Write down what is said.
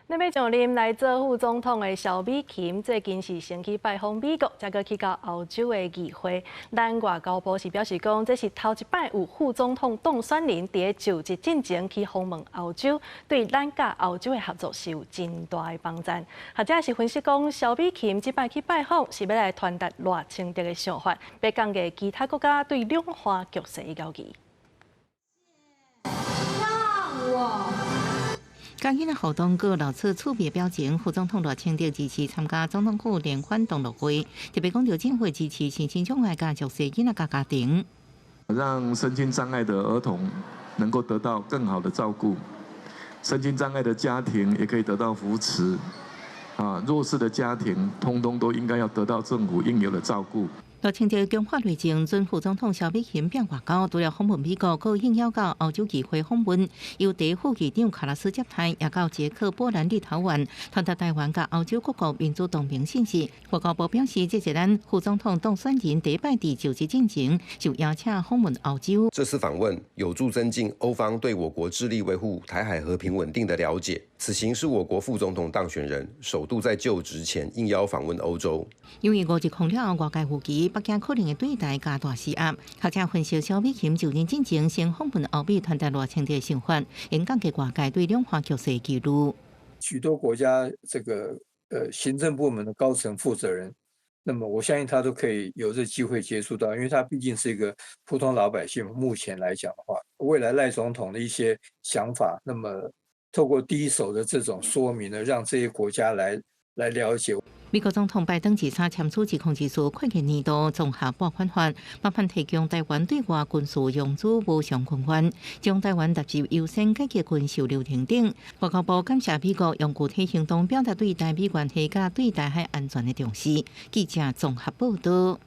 欲上任來做副總統的蕭美琴，最近是先去拜訪美國，才閣去到歐洲的議會。咱外交部是表示講，這是頭一擺有副總統當選人佇就職進前去訪問歐洲，對咱佮歐洲的合作是有真大的幫助。學者是分析講，蕭美琴這擺去拜訪，是欲來傳達賴清德的想法，欲降低其他國家對兩岸局勢的焦慮。讓我。佮囡仔互動閣露出趣味表情，副總統賴清德這次參加總統府聯歡同樂會，特別講著政府支持身心障礙佮弱勢囡仔佮家庭，讓身心障礙的兒童能夠得到更好的照顧，身心障礙的家庭也可以得到扶持，啊，弱勢的家庭通通都應該要得到政府應有的照顧。賴清德強化內政，準副總統蕭美琴變外交，除了訪問美國，閣應邀到歐洲議會訪問，由第一副議長卡拉斯接待，也到捷克、波蘭、立陶宛，傳達台灣佮歐洲各國民主同盟信息。外交部表示，這是咱副總統當選人第一擺佇就職進前受邀請訪問歐洲。這次訪問有助增進歐方對我國致力維護台海和平穩定的了解。此行是我國副總統當選人首度在就職前應邀訪問歐洲。因為五一空了後，外界預期北京可能會對台加大施壓。學者分析，蕭美琴就任進前先訪問歐美，傳達賴清德想法，應降低外界對兩岸局勢疑慮。許多國家這個行政部門的高層負責人，那麼我相信他都可以有這機會接觸到，因為他畢竟是一個普通老百姓。目前來講的話，未來賴總統的一些想法，那麼透過第一手的這種說明呢，讓這些國家來了解。美國總統拜登二三簽署2024會計年度綜合撥款法，麻煩提供台灣對外軍事融資無償軍援，將台灣納入優先解決軍售流程頂。外交部感謝美國用具體行動表達對台美關係佮對台海安全的重視。記者綜合報道。